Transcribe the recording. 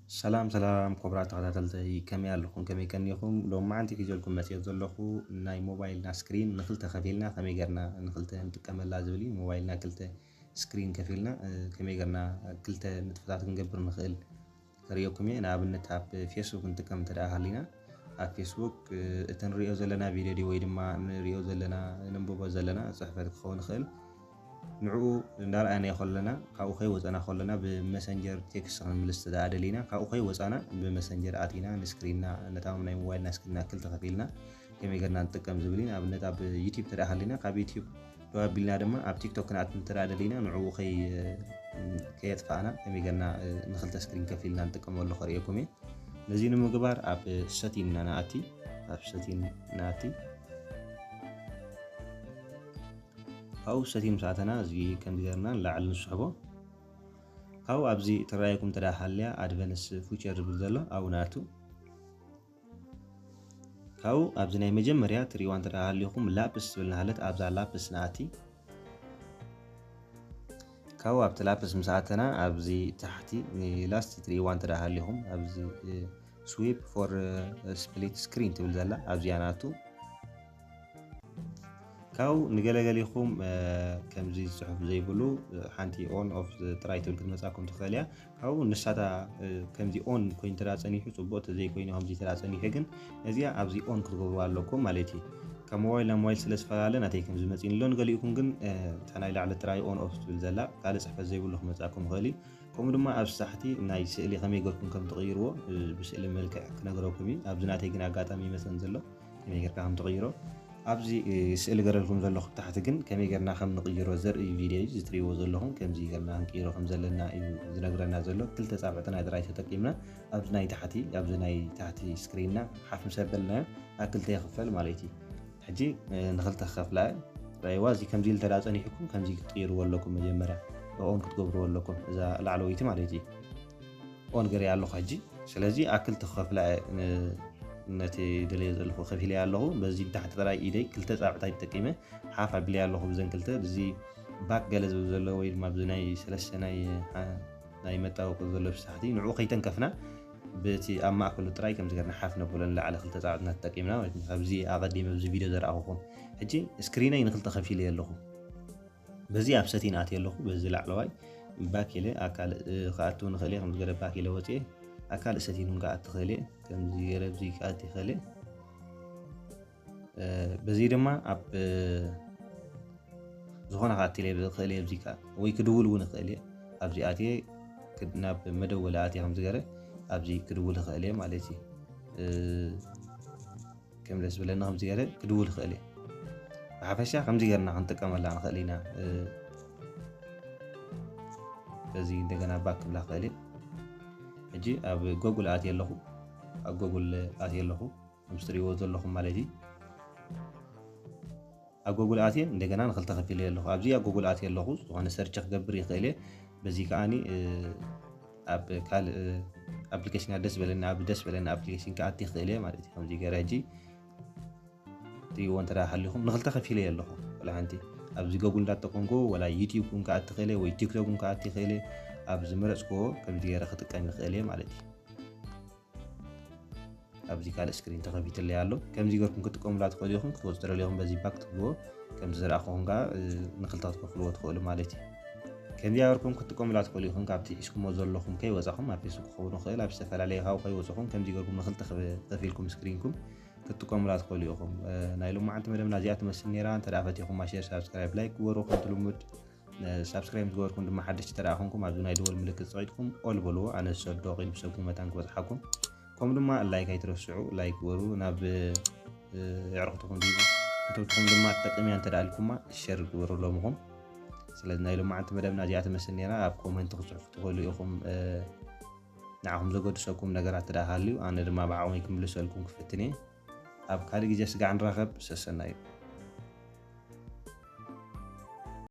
ሰላም ሰላም ክቡራት ተኸታተልተይ፣ ከመይ ኣለኹም? ከመይ ቀኒኹም? ሎማዓንቲ ሒዘልኩም መፅኤ ዘለኹ ናይ ሞባይልና ስክሪን ንክልተ ከፊልና ከመይ ገርና ንክልተ ንጥቀመላ ዝብል እዩ። ሞባይልና ክልተ ስክሪን ከፊልና ከመይ ገርና ክልተ ንጥፈታት ክንገብር ንኽእል ከርእየኩም እየ። ንኣብነት ኣብ ፌስቡክ ንጥቀም እንተ ሃሊና፣ ኣብ ፌስቡክ እቲ ንሪኦ ዘለና ቪድዮ ድዩ ወይ ድማ ንሪኦ ዘለና፣ ንንብቦ ዘለና ፅሕፈት ክኸውን ይኽእል። ንዕኡ እንዳረኣናዮ ከለና፣ ካብኡ ከይወፀና ከለና ብመሰንጀር ቴክስት ክንምልስ ተደኣ ደሊና፣ ካብኡ ከይወፃና ብመሰንጀር ኣቲና ንስክሪንና፣ ነታ ናይ ሞባይልና ስክሪንና ክልተ ከፊልና ከመይ ገርና ንጥቀም ዝብል እዩ። ንኣብነት ኣብ ዩቲብ ተደኣ ሃሊና፣ ካብ ዩቲብ ደው ኣቢልና ድማ ኣብ ቲክቶክ ክንኣቱ እንተ ደሊና፣ ንዕኡ ከይ-፣ ከየጥፋእና ከመይ ገርና ንክልተ ስክሪን ከፊልና ንጥቀመሉ ከርእየኩም እየ። ነዚ ንምግባር ኣብ ሰቲን ኢና ንኣቲ፣ ኣብ ሰቲን ንኣቲ። ካብኡ ሰቲን ምስ ኣተና፣ እዚ ከምዚ ገርና ንላዕሊ ንስሕቦ። ካብኡ ኣብዚ ትረኣየኩም እንተ ደኣ ሃልያ ኣድቨንስ ፊቸር ዝብል ዘሎ ኣብኡ ንኣቱ። ካብኡ ኣብዚ ናይ መጀመርያ ትሪእዋ እንተ ደኣ ሃሊኹም ላፕስ ዝብል ናሃለት ኣብዛ ላፕስ ንኣቲ። ካብኡ ኣብቲ ላፕስ ምስ ኣተና ኣብዚ ታሕቲ ላስት ትሪእዋ እንተ ደኣ ሃሊኹም ኣብዚ ስዊፕ ፎር ስፕሊት ስክሪን ትብል ዘላ ኣብዚኣ ንኣቱ። ካብኡ ንገለገሊኹም ከምዚ ጽሑፍ ዘይብሉ ሓንቲ ኦን ኦፍ ጥራይ ትብል ክትመጻኩም ትኽእል እያ። ካብኡ ንሳታ ከምዚ ኦን ኮይኑ ተዳ ጸኒሑ ጽቡቕ፣ ተዘይኮይኑ ከምዚ ተዳ ጸኒሑ ግን ነዚኣ ኣብዚ ኦን ክትገብሩ ኣለኩም ማለት እዩ። ካብ ሞባይል ናብ ሞባይል ስለ ዝፈላለ ናተይ ከምዚ መጺኒ ኣሎ። ንገሊኡኩም ግን እታ ናይ ላዕሊ ጥራይ ኦን ኦፍ ትብል ዘላ ካልእ ጽሕፈት ዘይብሉ ክመጻኩም ይኽእል እዩ። ከምኡ ድማ ኣብ ታሕቲ ናይ ስእሊ ከመይ ገርኩም ከም ትቕይርዎ ብስእሊ መልክዕ ክነግረኩም እዩ። ኣብዚ ናተይ ግን ኣጋጣሚ ይመስለን ዘሎ ከመይ ጌርካ ከም ትቕይሮ። ኣብዚ ስእሊ ገረልኩም ዘለኹ ታሕቲ ግን ከመይ ጌርና ከም ንቕይሮ ዘርኢ ቪድዮ እዩ። እዚ ትሪእዎ ዘለኹም ከምዚ ጌርና ክንቅይሮ ከም ዘለና እዩ ዝነግረና ዘሎ። ክልተ ጻብዕትና ጥራይ ተጠቂምና ኣብዚ ናይ ታሕቲ፣ ኣብዚ ናይ ታሕቲ ስክሪንና ሓፍ ምስ ኣበልናዮ ኣብ ክልተ ይኽፈል ማለት እዩ። ሕጂ ንኽልተ ክኸፍላ እየ። ረኣይዋ፣ እዚ ከምዚ ኢሉ ተዳ ጸኒሕኩም ከምዚ ክትቕይርዎ ኣለኩም። መጀመርያ ኦን ክትገብርዎ ኣለኩም፣ እዛ ላዕለወይቲ ማለት እዩ። ኦን ገርያ ኣለኹ ሕጂ። ስለዚ ኣብ ክልተ ክኸፍላ እየ፣ ን-፣ ነቲ ደልየ ዘለኹ ከፊለ ኣለኹ። በዚ ታሕቲ ጥራይ ኢደይ ክልተ ጻብዕታይ ተጠቂመ ሓፍ ኣቢለ ኣለኹ። ብዘን ክልተ፣ ብዚ ባክ ገለ ዝብል ዘሎ ወይ ድማ ብዚ ናይ ሰለስተ ናይ፣ ናይ መጣበቂ ዘሎ ብሳሕቲ ንዕኡ ከይተንከፍና፣ በቲ ኣብ ማእከሉ ጥራይ ከምዚ ጌርና ሓፍ ነብሎ ንላዕሊ ክልተ ጻብዕትና ተጠቂምና ማለት እዩ። ካብዚ ኣቐዲመ ኣብዚ ቪድዮ ዘርኣኹኹም። ሕጂ ስክሪነይ ንክልተ ከፊለ ኣለኹ። በዚ ኣብ ሰቲን ኣትየ ኣለኹ። በዚ ላዕለዋይ ባክ ኢለ ኣብ ካልእ ክኣቱ ንኽእል እየ። ከምዚ ገለ ባክ ኢለ ወፅየ ኣብ ካልእ ሰቲን እውን ክኣቲ ይኽእል እየ። ከምዚ ገለ ኣብዚ ክኣቲ ይኽእል እየ። በዚ ድማ ኣብ ዝኾነ ክኣቲ ኢለ ይኽእል እየ። ኣብዚ ከዓ ወይ ክድውል እውን ይኽእል እየ። ኣብዚ ኣትየ ክድ-፣ ናብ መደወሊ ኣትየ ከምዚ ገለ ኣብዚ ክድውል ይኽእል እየ ማለት እዩ። ከም ደስ ዝብለኒ ከምዚ ገለ ክድውል ይኽእል እየ። ብሓፈሻ ከምዚ ገርና ክንጥቀመላ ንኽእል ኢና። በዚ እንደገና ባክ ክብላ ክእል እየ። ሕጂ ኣብ ጎጉል ኣትየ ኣለኹ። ኣብ ጎጉል ኣትየ ኣለኹ። ከም ትሪእዎ ዘለኹም ማለት እዩ። ኣብ ጎጉል ኣትየ እንደገና ንክልተ ከፊለ ኣለኹ። ኣብዚ ኣብ ጎጉል ኣትየ ኣለኹ። ዝኾነ ሰርች ክገብር ይኽእል እየ። በዚ ከዓኒ ኣብ ካልእ ኣፕሊኬሽን ደስ በለኒ፣ ኣብ ደስ በለኒ ኣፕሊኬሽን ክኣቲ ይኽእል እየ ማለት እዩ። ከምዚ ገይረ ሕጂ ትሪእዎ እንተ ደኣ ሃሊኹም ንክልተ ከፊለ ኣለኹ። ወላ ሓንቲ ኣብዚ ጎጉል እንዳተጠቀምኩ ወላ ዩቲዩብ እውን ክኣቲ ይኽእል እየ ወይ ቲክቶክ እውን ክኣቲ ይኽእል እየ። ኣብ ዝመረጽክዎ ከምዚ ገይረ ክጥቀም ይኽእል እየ ማለት እዩ። ኣብዚ ካልእ ስክሪን ተኸፊትለይ ኣሎ። ከምዚ ገርኩም ክትጥቀሙላ ትኽእሉ ኢኹም፣ ክትወስዱ ትደልዩ ኢኹም በዚ ባክ ትብልዎ። ከምዚ ዝረኣኹኹም ከኣ ንክልተ ክትከፍልዎ ትኽእሉ ማለት እዩ። ከምዚ ገርኩም ክትጥቀሙላ ትኽእሉ ኢኹም፣ ካብቲ ሒዝኩሞ ዘለኹም ከይወጻኹም ኣብ ፌስቡክ ክኸውን ይኽእል፣ ኣብ ዝተፈላለየ ካብኡ ከይወጻኹም ከምዚ ገርኩም ንክልተ ከፊልኩም ስክሪንኩም ክትጥቀሙላ ትኽእሉ ኢኹም። ናይ ሎማዓንቲ መደብና እዚኣ ትመስል ነይራ። እንተ ደኣ ፈቲኹማ ሼር፣ ሳብስክራይብ፣ ላይክ ግበሩ። ከምቲ ልሙድ ሳብስክራይብ ዝገበርኩም ድማ ሓደሽቲ ተደኣ ኮንኩም ኣብዚ ናይ ደወል ምልክት ጸቂጥኩም ኦል በልዎ። ኣነ ዝሰዶ ቅድሚ ሰብኩም መታን ክበጽሓኩም። ከምኡ ድማ ላይክ ኣይትረስዑ፣ ላይክ ግበሩ። ናብ ኣዕሩኽትኩም ድዩ ፈተውትኩም ድማ ትጠቅም እያ እንተ ደኣ ኢልኩማ ሸር ግበሩ ሎምኹም። ስለዚ ናይ ሎማዓንቲ መደብና እዚኣ ትመስል ነይራ። ኣብ ኮመንት ክጽሕፉ ትኽእሉ ኢኹም። ንዓኹም ዘገድሰኩም ነገራት ተደኣ ሃልዩ ኣነ ድማ ብዓቕመይ ክምልሰልኩም ክፍትን እየ። ኣብ ካልእ ግዜ ስጋዕ ንራኸብ። ሰሰናዩ።